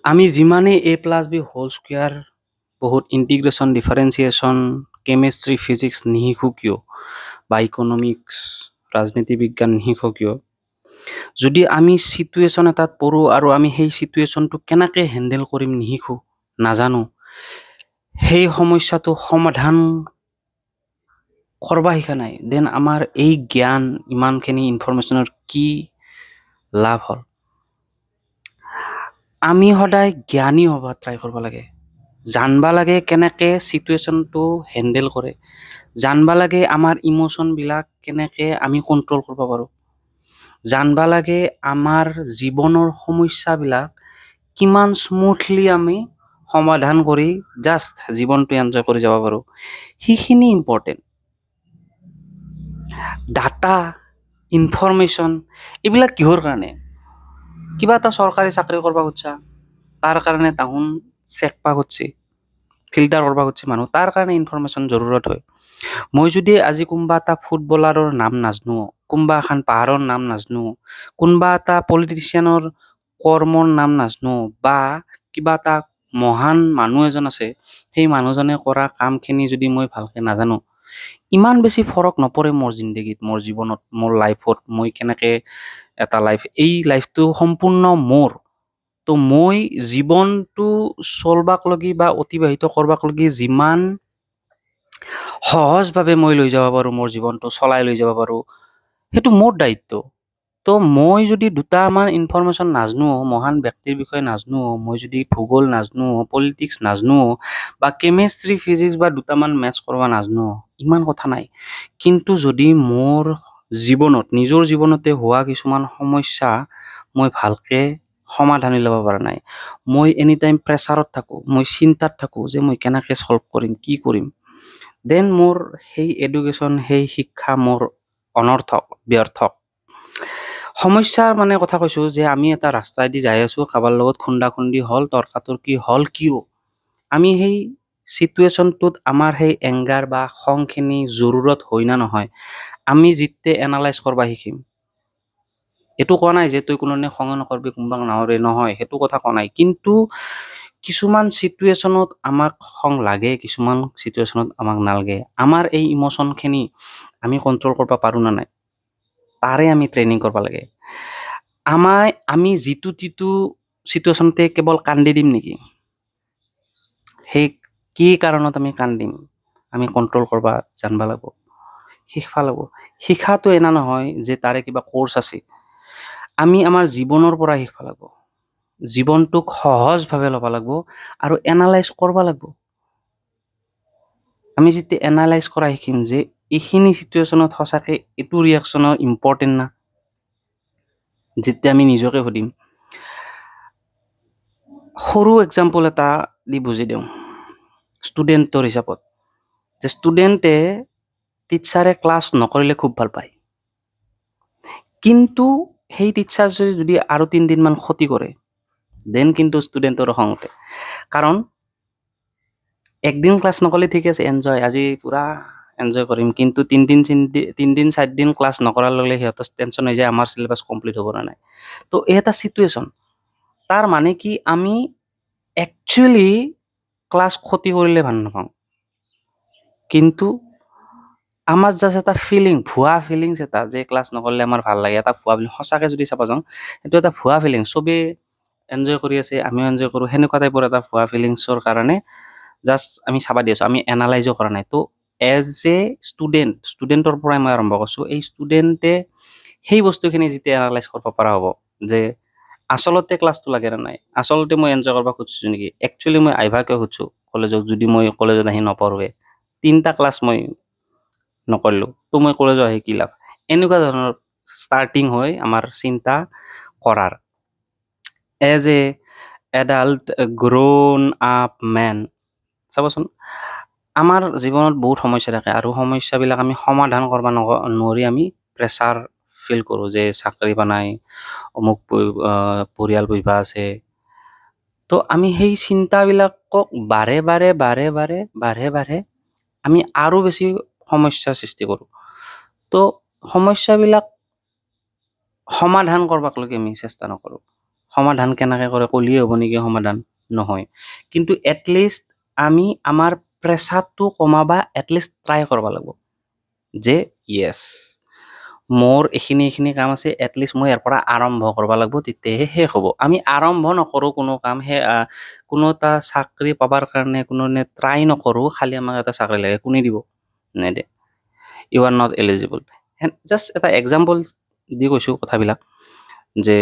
আমি যিমানেই a plus b whole square, বহুত ইণ্টিগ্ৰেশ্যন, ডিফাৰেঞ্চিয়েশ্যন, কেমেষ্ট্ৰি, ফিজিক্স নিশিকোঁ কিয় বা ইকনমিক্স, ৰাজনীতি বিজ্ঞান নিশিকোঁ কিয়, যদি আমি চিটুৱেশ্যন এটাত পৰোঁ আৰু আমি সেই চিটুৱেশ্যনটো কেনেকৈ হেণ্ডেল কৰিম নিশিকোঁ, নাজানো, সেই সমস্যাটো সমাধান কৰবা শিকা নাই, then আমাৰ এই জ্ঞান, ইমানখিনি ইনফৰমেশ্যনৰ কি লাভ হ'ল? আমি সদায় জ্ঞানী হ'ব ট্ৰাই কৰিব লাগে। জানবা লাগে কেনেকে চিটুৱেশ্যনটো হেণ্ডেল কৰে, জানবা লাগে আমাৰ ইম'শ্যনবিলাক কেনেকে আমি কণ্ট্ৰল কৰিব পাৰোঁ, জানবা লাগে আমাৰ জীৱনৰ সমস্যাবিলাক কিমান স্মুথলি আমি সমাধান কৰি জাষ্ট জীৱনটো এনজয় কৰি যাব পাৰোঁ। সেইখিনি ইম্পৰ্টেণ্ট। ডাটা, ইনফৰমেশ্যন এইবিলাক কিহৰ কাৰণে? কিবা এটা চৰকাৰী চাকৰি কৰিব খুজিছা, তাৰ কাৰণে তাহোন চেকবা খুজিছে, ফিল্টাৰ কৰিব খুজিছে মানুহ, তাৰ কাৰণে ইনফৰমেশ্যন জৰুৰত হয়। মই যদি আজি কোনোবা এটা ফুটবলাৰৰ নাম নাজনো, কোনোবা এখন পাহাৰৰ নাম নাজনো, কোনোবা এটা পলিটিচিয়ানৰ কৰ্মৰ নাম নাজনো বা কিবা এটা মহান মানুহ এজন আছে, সেই মানুহজনে কৰা কামখিনি যদি মই ভালকে নাজানো, ইমান বেছি ফৰক নপৰে মোৰ জিন্দগীত, মোৰ জীৱনত, মোৰ লাইফত। মই কেনেকে এটা লাইফ, এই লাইফটো সম্পূৰ্ণ মোৰ। তো মই জীৱনটো চলবাক লগি বা অতিবাহিত কৰবাক লগি যিমান সহজভাৱে মই লৈ যাব পাৰোঁ, মোৰ জীৱনটো চলাই লৈ যাব পাৰোঁ, সেইটো মোৰ দায়িত্ব। তো মই যদি দুটামান ইনফৰমেশ্যন নাজনো, মহান ব্যক্তিৰ বিষয়ে নাজনো, মই যদি ভূগোল নাজনো, পলিটিক্স নাজনো বা কেমেষ্ট্ৰি, ফিজিক্স বা দুটামান মেথছ কৰিব নাজনো, ইমান কথা নাই। কিন্তু যদি মোৰ জীৱনত, নিজৰ জীৱনতে হোৱা কিছুমান সমস্যা মই ভালকে সমাধান উলিয়াব পৰা নাই, মই এনি টাইম প্ৰেছাৰত থাকোঁ, মই চিন্তাত থাকোঁ যে মই কেনেকৈ ছল্ভ কৰিম, কি কৰিম, then মোৰ সেই এডুকেশ্যন, সেই শিক্ষা মোৰ অনৰ্থক, ব্যৰ্থক। সমস্যাৰ মানে কথা কৈছোঁ যে আমি এটা ৰাস্তাইদি যাই আছোঁ, কাৰোবাৰ লগত খুন্দা খুন্দি হ'ল, তৰ্কাতৰ্কি হ'ল। কিয় আমি সেই চিটুৱেশ্যনটোত আমাৰ সেই এংগাৰ বা খংখিনি জৰুৰত হয় না নহয়, আমি যেতিয়া এনালাইজ কৰিব শিকিম। এইটো কোৱা নাই যে তই কোনোদিনে খঙে নকৰিবি, কোনোবাক নামাৰিবি, নহয়, সেইটো কথা কোৱা নাই। কিন্তু কিছুমান চিটুৱেশ্যনত আমাক খং লাগে, কিছুমান চিটুৱেশ্যনত আমাক নালাগে। আমাৰ এই ইম'শ্যনখিনি আমি কণ্ট্ৰল কৰিব পাৰোঁ নে নাই, তাৰে আমি ট্ৰেইনিং কৰিব লাগে। আমি যিটো তিটো চিটুৱেশ্যনতে কেৱল কান্দি দিম নেকি? সেই কি কাৰণত আমি কান্দিম, আমি কণ্ট্ৰল কৰিব জানিব লাগিব, শিকবা লাগিব। শিখাটো এনে নহয় যে তাৰে কিবা কৰ্চ আছে। আমি আমাৰ জীৱনৰ পৰা শিকবা লাগিব, জীৱনটোক সহজভাৱে ল'ব লাগিব আৰু এনালাইজ কৰিব লাগিব। আমি যেতিয়া এনালাইজ কৰা শিকিম যে এইখিনি চিটুৱেশ্যনত সঁচাকৈ এইটো ৰিয়েকশ্যনৰ ইম্পৰ্টেণ্ট না, যেতিয়া আমি নিজকে সুধিম। সৰু এক্সাম্পল এটা দি বুজি দিওঁ ষ্টুডেণ্টৰ হিচাপত যে ষ্টুডেণ্টে টিচাৰে ক্লাছ নকৰিলে খুব ভাল পায়, কিন্তু সেই টিচাৰ যদি আৰু 3 দিনমান ক্ষতি কৰে, then কিন্তু ষ্টুডেণ্টৰ খং উঠে। কাৰণ একদিন ক্লাছ নকৰিলে ঠিক আছে, এনজয়, আজি পূৰা এনজয় কৰিম। কিন্তু 3 দিন, 4 দিন ক্লাছ নকৰাৰ লগে লগে সিহঁতৰ টেনশ্যন হৈ যায়, আমাৰ চিলেবাছ কমপ্লিট হ'ব না নাই। তো এই এটা চিটুৱেশ্যন। তাৰ মানে কি? আমি একচুৱেলি ক্লাছ ক্ষতি কৰিলে ভাল নাপাওঁ, কিন্তু আমাৰ জাষ্ট এটা ফিলিং, ভুৱা ফিলিংছ এটা যে ক্লাছ নকৰিলে আমাৰ ভাল লাগে, এটা ভুৱা ফিলিং। সঁচাকৈ যদি চাব যাওঁ, সেইটো এটা ভুৱা ফিলিংছ। চবেই এনজয় কৰি আছে, আমিও এনজয় কৰোঁ, সেনেকুৱা টাইপৰ এটা ভুৱা ফিলিংছৰ কাৰণে জাষ্ট আমি চাবা দি আছোঁ, আমি এনালাইজো কৰা নাই। তো এজ এ ষ্টুডেণ্ট, ষ্টুডেণ্টৰ পৰাই মই আৰম্ভ কৰিছোঁ, এই ষ্টুডেণ্টে সেই বস্তুখিনি যেতিয়া এনালাইজ কৰিব পৰা হ'ব যে আচলতে ক্লাছটো লাগে নে নাই, আচলতে মই এনজয় কৰিব খুজিছোঁ নেকি, একচুৱেলি মই আহিবা কিয় খুজিছোঁ কলেজত, যদি মই কলেজত আহি নপঢ়োৱে, তিনিটা ক্লাছ মই নকৰিলোঁ, তো মই কলেজত আহি কি লাভ? এনেকুৱা ধৰণৰ ষ্টাৰ্টিং হয় আমাৰ চিন্তা কৰাৰ। As a adult, grown up man, চাবচোন, আমাৰ জীৱনত বহুত সমস্যা থাকে আৰু সমস্যাবিলাক আমি সমাধান কৰিব নোৱাৰি। আমি প্ৰেছাৰ ফিল কৰোঁ যে চাকৰি পোৱা নাই, অমুক পৰিয়াল পুহিব আছে। তো আমি সেই চিন্তাবিলাকক বাৰে বাৰে বাৰে বাৰে বাৰে বাৰে আমি আৰু বেছি সমস্যাৰ সৃষ্টি কৰোঁ। তো সমস্যাবিলাক সমাধান কৰবাক লৈকে আমি চেষ্টা নকৰোঁ। সমাধান কেনেকৈ কৰে ক'লিয়ে হ'ব নেকি সমাধান? নহয়। কিন্তু এটলিষ্ট আমি আমাৰ প্ৰেছাৰটো কমাবা এটলিষ্ট ট্ৰাই কৰিব লাগিব যে য়েছ, মোৰ এইখিনি এইখিনি কাম আছে, এটলিষ্ট মই ইয়াৰ পৰা আৰম্ভ কৰিব লাগিব, তেতিয়াহে শেষ হ'ব। আমি আৰম্ভ নকৰোঁ কোনো কাম, সেই কোনো এটা চাকৰি পাবাৰ কাৰণে কোনো ট্ৰাই নকৰোঁ, খালি আমাক এটা চাকৰি লাগে। কোনে দিব? নেদে। You are not eligible. Just এটা এক্সাম্পল দি কৈছোঁ কথাবিলাক যে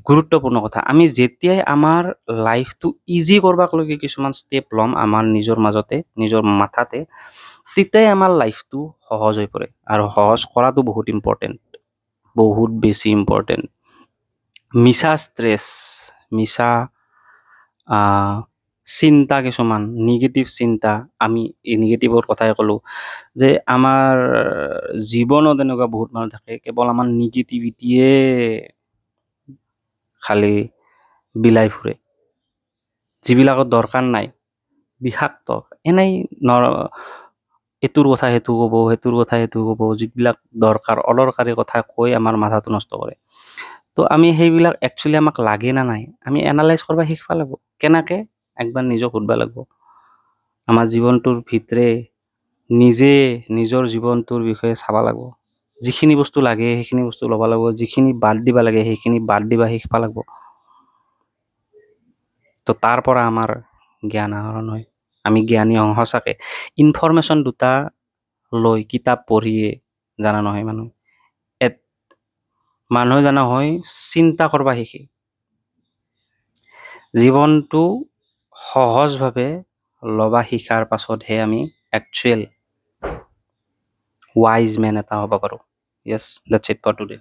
গুৰুত্বপূৰ্ণ কথা। আমি যেতিয়াই আমাৰ লাইফটো ইজি কৰবাক লৈকে কিছুমান ষ্টেপ ল'ম আমাৰ নিজৰ মাজতে, নিজৰ মাথাতে, তেতিয়াই আমাৰ লাইফটো সহজ হৈ পৰে। আৰু সহজ কৰাটো বহুত ইম্পৰ্টেণ্ট, বহুত বেছি ইম্পৰ্টেণ্ট। মিছা ষ্ট্ৰেছ, মিছা চিন্তা, কিছুমান নিগেটিভ চিন্তা, আমি এই নিগেটিভৰ কথাই ক'লোঁ যে আমাৰ জীৱনত এনেকুৱা বহুত মানুহ থাকে, কেৱল আমাৰ নিগেটিভিটিয়ে খালি বিলাই ফুৰে, যিবিলাকৰ দৰকাৰ নাই, বিষাক্ত, এনেই এইটোৰ কথা সেইটো ক'ব, সেইটোৰ কথা সেইটো ক'ব, যিবিলাক দৰকাৰ অদৰকাৰী কথা কৈ আমাৰ মাথাটো নষ্ট কৰে। তো আমি সেইবিলাক একচুৱেলি আমাক লাগে না নাই, আমি এনালাইজ কৰিব শিকিব লাগিব। কেনেকৈ? একবাৰ নিজক সুধিব লাগিব। আমাৰ জীৱনটোৰ ভিতৰে নিজে নিজৰ জীৱনটোৰ বিষয়ে চাব লাগিব। যিখিনি বস্তু লাগে সেইখিনি বস্তু ল'ব লাগিব, যিখিনি বাদ দিব লাগে সেইখিনি বাদ দিব শিকিব লাগিব। তো তাৰ পৰা আমাৰ জ্ঞান আহৰণ হয়, আমি জ্ঞানী হওঁ সঁচাকৈ। ইনফৰমেশ্যন দুটা লৈ কিতাপ পঢ়িয়ে জানা নহয় মানুহ। মানুহে জানা হয় চিন্তা কৰিব শিকি। জীৱনটো সহজভাৱে ল'বা শিকাৰ পাছতহে আমি একচুৱেল ৱাইজ মেন এটা হ'ব পাৰোঁ। Yes, that's it for today.